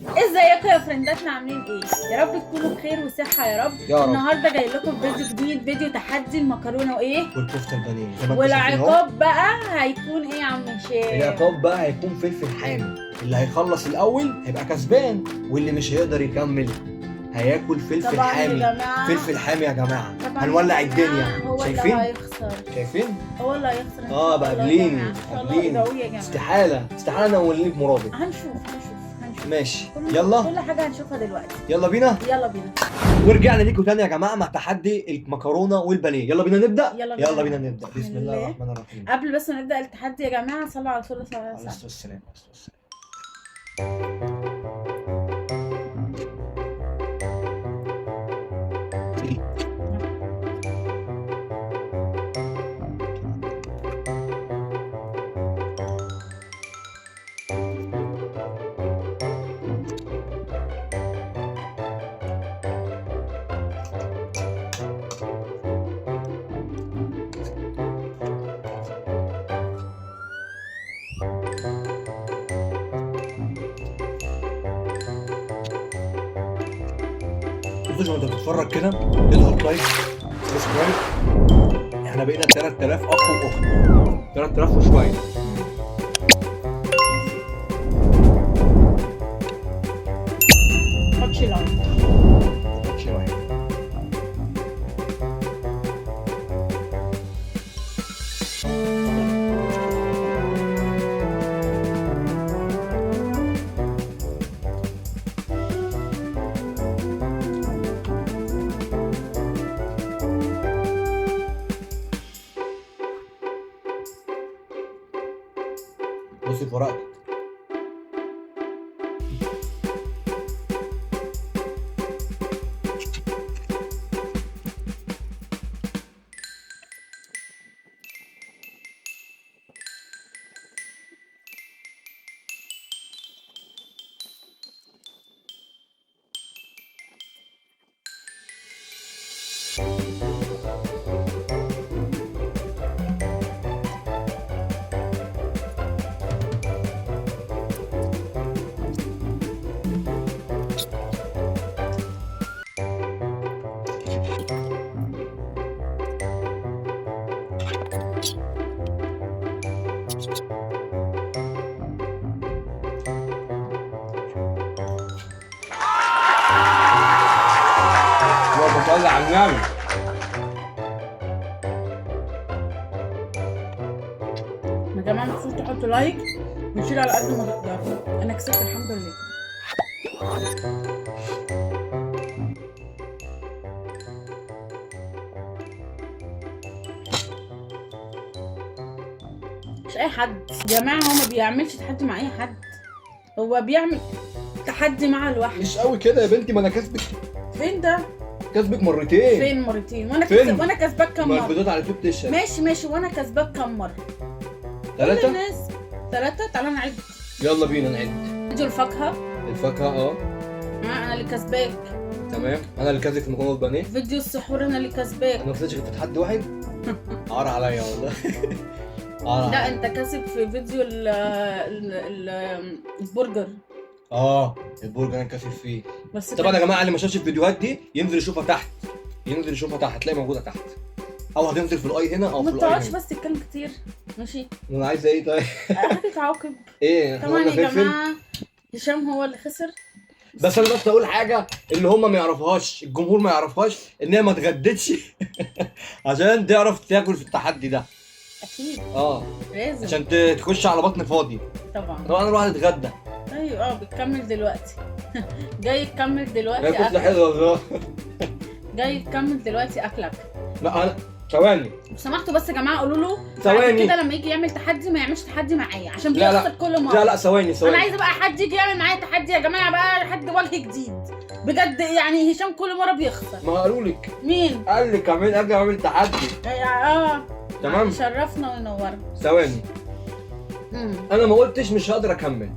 ازيكم يا فرينداتنا، عاملين ايه؟ يا رب تكونوا بخير وصحة يا رب. يا رب. النهارده جاي لكم فيديو جديد، فيديو تحدي المكرونه وايه؟ والكفته البانيه زي ما انتوا شايفين اهو. والعقاب بقى هيكون ايه يا عم هشام؟ العقاب بقى هيكون فلفل حامي، اللي هيخلص الاول هيبقى كسبان، واللي مش هيقدر يكمل هياكل فلفل طبعا يا حامي. جماعة، فلفل حامي يا جماعة، طبعاً هنولع يا جماعة، الدنيا. هو اللي شايفين؟ هيخسر، شايفين؟ هو اللي هيخسر إن اه شاء بقى الله يا قابليني جماعة. إن شاء الله قابليني. ادعوا يا جماعة. استحالة استحالة انا اوليك مرادك. هنشوف هنشوف هنشوف. ماشي، كل يلا حاجة هنشوفها دلوقتي. يلا بينا، يلا بينا. ورجعنا ليكم تاني يا جماعة مع تحدي المكرونه والبانيه. يلا بينا نبدا، يلا بينا. يلا بينا نبدا. بسم الله الله. الرحمن الرحيم. قبل بس ما نبدا التحدي يا جماعة، صلوا على رسول الله صلى الله عليه عليه وسلم. الصلاة والسلام، عليه الصلاة والسلام. بص وانت بتتفرج كده اضغط like subscribe. احنا بقينا 3000 اخ واخت، 3000 وشوية. حطش like. شوية. بصي في ورقتك. اللهم صل على النبي. يا جماعة ما تنسوش تحطوا like وتشيلوا على قد ما تقدروا. انا كسبت الحمد لله. مش اي حد يا جماعة، هو ما بيعملش تحدي مع اي حد، هو بيعمل تحدي مع الوحش. مش قوي كده يا بنتي، ما انا كسبك. فين ده؟ كسبك مرتين. فين مرتين؟ وانا فين؟ كسب، وانا كسباك كام ما مرة؟ الفيديوهات على اليوتيوب تشهد. ماشي ماشي، وانا كسباك كام مرة؟ كل ثلاثة. الناس ثلاثة. تعالى نعد. يلا بينا نعد. فيديو الفاكهة. الفاكهة اه. انا اللي كسباك. تمام، انا اللي كسبك في المكرونة والبانيه. فيديو السحور انا اللي كسباك. انا ما كسبتش غير في تحدي واحد. عار عليا والله. عار لا عليا. انت كسب في فيديو ال ال ال البرجر. اه البرجر انا كاسب فيه. بس طبعا يا جماعة اللي ما شافش الفيديوهات دي ينزل يشوفها تحت، ينزل يشوفها تحت، هتلاقي موجودة تحت، او هتنزل في ال i هنا او ما في ال i تقعدش هنا. بس تتكلم كتير، ماشي؟ انا عايزه ايه طيب؟ هتتعاقب. ايه احنا طبعا قلنا يا فلفل. جماعة هشام هو اللي خسر. بس انا بس اقول حاجة اللي هم ما يعرفوهاش، الجمهور ما يعرفهاش، ان هي ما اتغدتش عشان تعرف تاكل في التحدي ده. اكيد اه لازم، عشان تخش على بطن فاضي. طبعا. طبعا انا الواحد اتغدى. ايوه اه بتكمل دلوقتي. جاي تكمل دلوقتي هي كتلة اكلك. حلوة والله. جاي تكمل دلوقتي اكلك. لا انا ثواني لو سمحتوا بس يا جماعة قولوا له بعد ثواني. كده لما يجي يعمل تحدي ما يعملش تحدي معايا عشان لا، لا. بيخسر كل مرة. لا لا ثواني انا ثواني. عايزه بقى حد يجي يعمل معايا تحدي يا جماعة، بقى حد وجه جديد بجد. يعني هشام كل مرة بيخسر. ما قالوا لك؟ مين؟ قال لي كمان اجي اعمل تحدي. اه تمام. شرفنا ونورنا. ثواني، انا ما قلتش مش هقدر اكمل.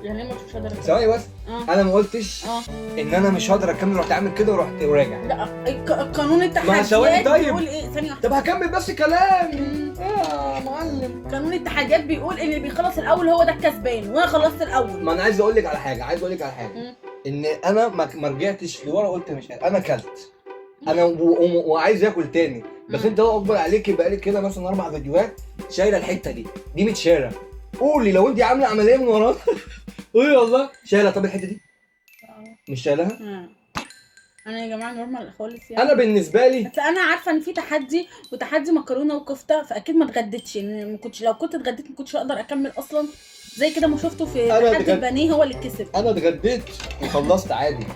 يعني ايه ما قلتش مش هقدر اكمل؟ ثواني بس. انا ما قلتش ان انا مش هقدر اكمل، رحت عامل كده ورحت وراجع. لا، قانون التحديات طيب. بيقول ايه؟ ثانية واحدة. طب هكمل بس كلامي يا معلم. قانون التحديات بيقول ان اللي بيخلص الاول هو ده الكسبان، وانا خلصت الاول. ما انا عايز اقول لك على حاجة، عايز اقول لك على حاجة، ان انا ما رجعتش لورا، قلت مش قادر. انا اكلت، انا وعايز اكل تاني، بس انت هو اكبر عليكي بقالك كده مثلا 4 فيديوهات شايله الحتة دي متشاله. قولي لو انت عامله عملية من ورانا. قولي والله شايله. طب الحتة دي مش شايلها؟ انا يا جماعة normal خالص يعني. انا بالنسبة لي بس انا عارفه ان في تحدي، وتحدي مكرونه وكفته، فاكيد ما اتغديتش يعني. ما كنتش، لو كنت اتغديت ما كنتش اقدر اكمل اصلا. زي كده ما شفته في تحدي البانيه هو اللي كسب. انا اتغديت وخلصت عادي.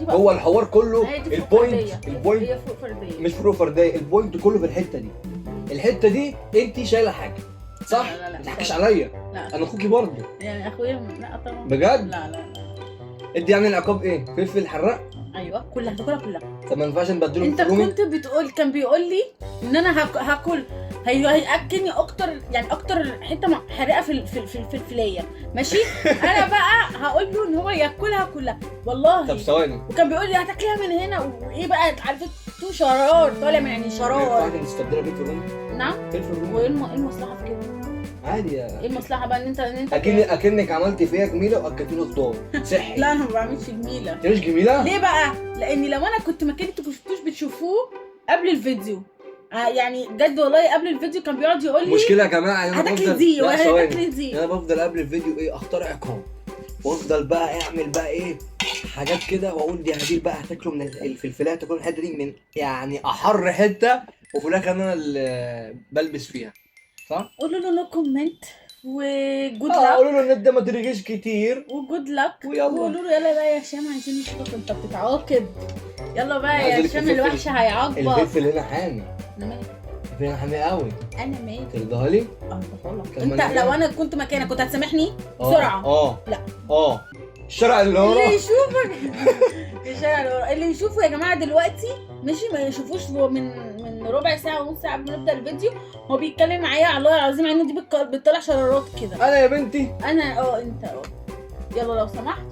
هو الحوار كله ال point، ال point هي فروق فردية، مش فروق فردية. ال point كله في الحتة دي. الحتة دي انت شايله حاجة صح؟ لا لا لا، ما تضحكيش عليا. لا انا اخوكي برضه يعني. اخويا لا طبعا بجد. لا لا. انت يعني العقاب ايه؟ فلفل حراق؟ ايوه كلها، هتاكلها كلها. طب ما ينفعش نبدله؟ انت كنت بتقول، كان بيقول لي ان انا هاكل، هياكلني اكتر، يعني اكتر حتة حرقه في الفلفلايه، ماشي؟ انا بقى هقول له ان هو ياكلها كلها والله. طب ثواني، وكان بيقول لي هتاكليها من هنا وايه بقى، عارفه تو شرار طالع من يعني شرار. ما ينفعش نستبدلها بفلفل رومي؟ نعم، فلفل رومي. وايه المصلحة في كده؟ عادي يا ايه المصلحة بقى ان انت اكنك عملت فيها جميلة واكلتيني خضار صحي. لا انا ما بعملش جميلة. مش جميلة؟ ليه بقى؟ لاني لو انا كنت مكاني انتوا كنتوش بتشوفوه قبل الفيديو، يعني بجد والله قبل الفيديو كان بيقعد يقول لي مشكلة يا جماعة، انا هتاكلي دي وهتاكلي دي. انا بفضل قبل الفيديو ايه، اختار عقاب وافضل بقى اعمل بقى ايه حاجات كده، واقول دي هدير بقى هتاكله من الفلفلايه، هتاكل الحتة دي من يعني احر حتة، وفي الاخر انا اللي بلبس فيها. صح؟ قولوا له no comment و good luck. قولوا له ان انت ما ترغيش كتير و good luck، ويلا وقولوا له يلا بقى يا هشام عايزين نشوفك انت بتتعاقب. يلا بقى يا هشام الوحش هيعاقبك. الفلفل هنا حامي. انا مالي؟ الفلفل هنا حامي قوي. انا مالي؟ ترضاها لي؟ ارضاها لك. انت لو انا كنت مكانك كنت هتسامحني بسرعة؟ لا. الشارع اللي ورا اللي يشوفك الشارع اللي ورا اللي يشوفه يا جماعة دلوقتي ماشي، ما يشوفوش من ربع ساعة ونص ساعة قبل ما نبدا الفيديو هو بيتكلم معايا على الله العظيم عينه دي بتطلع شرارات كده. انا يا بنتي انا انت يلا لو سمحت.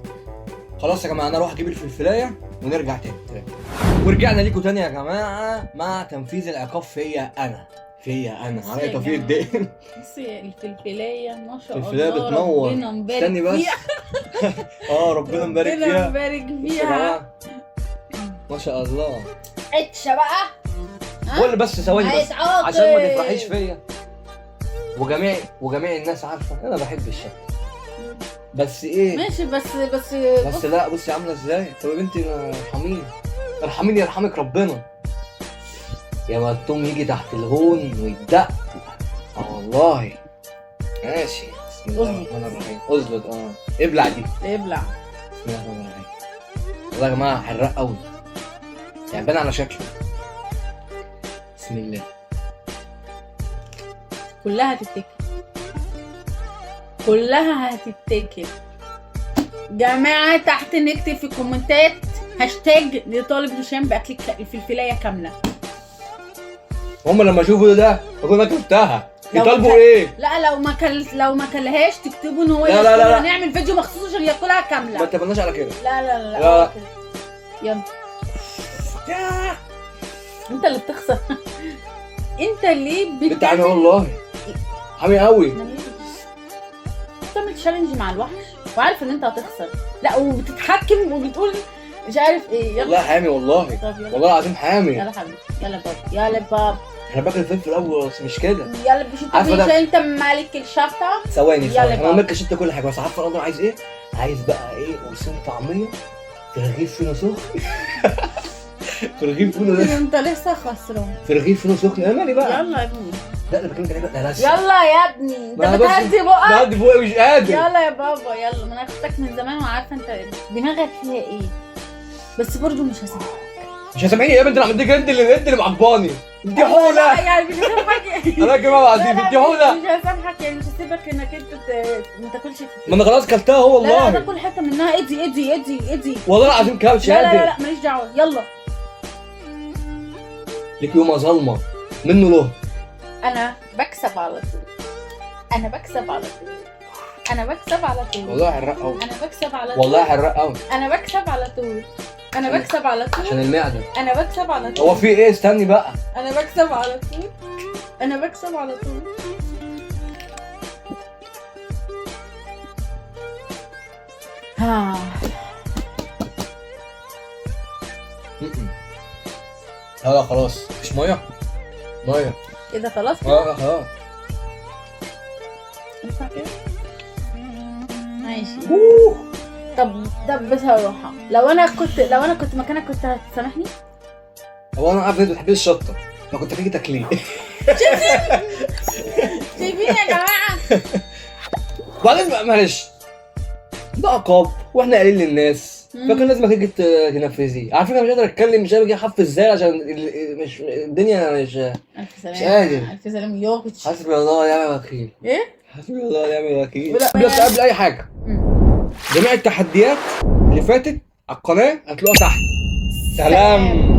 خلاص يا جماعة انا اروح اجيب الفلفلايه ونرجع تاني. ورجعنا ليكم تاني يا جماعة مع تنفيذ العقاب فيا انا، فيا انا على توفيق الدين. بصي الفلفلايه ما شاء الله، الفلفلايه بتنور. ربنا مبارك. استني بس. ربنا مبارك فيها، ربنا مبارك فيها ما شاء الله. اتشا بقى ولا بس ثواني بس عشان ما تفرحيش فيا، وجميع الناس عارفه انا بحب الشطه، بس ايه ماشي بس بس بس لا بصي عامله ازاي. طب يا بنتي ارحميني، ارحميني يرحمك ربنا. يا ما التوم يجي تحت الهون ويدق. والله ماشي. بسم الله الرحمن الرحيم. اظبط. ابلع دي، ابلع. بسم الله الرحمن الرحيم. والله يا جماعة حراق قوي يعني، بان على شكله. بسم الله. كلها هتتاكل، كلها هتتاكل. جماعة تحت نكتب في الكومنتات هاشتاج لطالب هشام باكل الفلفلايه كاملة. هم لما يشوفوا ده يكون اكلتها يطالبوا ايه؟ لا لو ما كل، لو ما كلهاش تكتبوا ان هو لا لا لا لا. نعمل فيديو مخصوص عشان ياكلها كاملة. ما اتفقناش على كده. لا لا لا, لا. يلا انت اللي بتخسر. انت ليه بتعمل والله حامي قوي. بتعمل challenge مع الوحش وعارف ان انت هتخسر، لا وبتتحكم وبتقول مش عارف ايه. يلا والله حامي والله، والله العظيم حامي. يلا حبيبي، يلا بابا، يلا بابا. احنا باكل الفلفل الاول بس مش كده. يلا مش انت، مش انت مالك الشطه. ثواني ثواني، انا مالك الشطه كل حاجة، بس عارفه انا عايز ايه؟ عايز بقى ايه؟ قرصين طعميه في رغيف فينو سخن. في رغيف فينو ده انت لسه خسران. في رغيف فينو سخن. انا مالي بقى؟ يلا يا ابني. لا انا بكلمك عليه بقى. لا لسه. يلا يا ابني انت بتهدي بقك. بهدي بقي مش قادر. يلا يا بابا يلا، ما انا اختك من زمان وعارفه انت دماغك فيها ايه، بس برضه مش هسامحك. مش هسامحيني يا بنت؟ انا عملت انت اللي انت اللي معجباني. انت حوله يعني مش هسامحك. انا يا جماعة العظيم انت حوله. مش هسامحك يعني، مش هسيبك انك انت ما تاكلش. ما انا خلاص كلتها اهو والله. لا لا تاكل حتة منها. ادي ادي ادي ادي والله العظيم كده مش قادر. لا لا لا ماليش دعوه. يلا ليك يوم ظلمه منه له. انا بكسب على طول، انا بكسب على طول. انا بكسب على طول. والله حراق قوي. انا بكسب على طول. والله حراق قوي. انا بكسب على طول. انا بكسب على طول عشان المعدة. انا بكسب على طول. هو في ايه؟ استني بقى. انا بكسب على طول. انا بكسب على طول. ها. لا خلاص مفيش مية. مية كده خلاص كده؟ اه خلاص. ينفع كده؟ ماشي. طب بصراحة لو انا كنت مكانك كنت هتسامحني؟ هو انا عارف ان انت بتحبي الشطه، ما كنت هتيجي تاكليه. شايفين يا جماعة؟ وبعدين بقى معلش ده عقاب واحنا قايلين للناس، فكان لازم تيجي تنفذيه. على فكرة مش قادر اتكلم، مش قادر اجيب حرف ازاي عشان مش الدنيا مش الف سلامه. قادر. الف سلامه يا حسبي الله ونعم الوكيل. ايه؟ حسبي الله ونعم الوكيل. بس قبل اي حاجة، جميع التحديات اللي فاتت على القناة هتلاقوها تحت. سلام.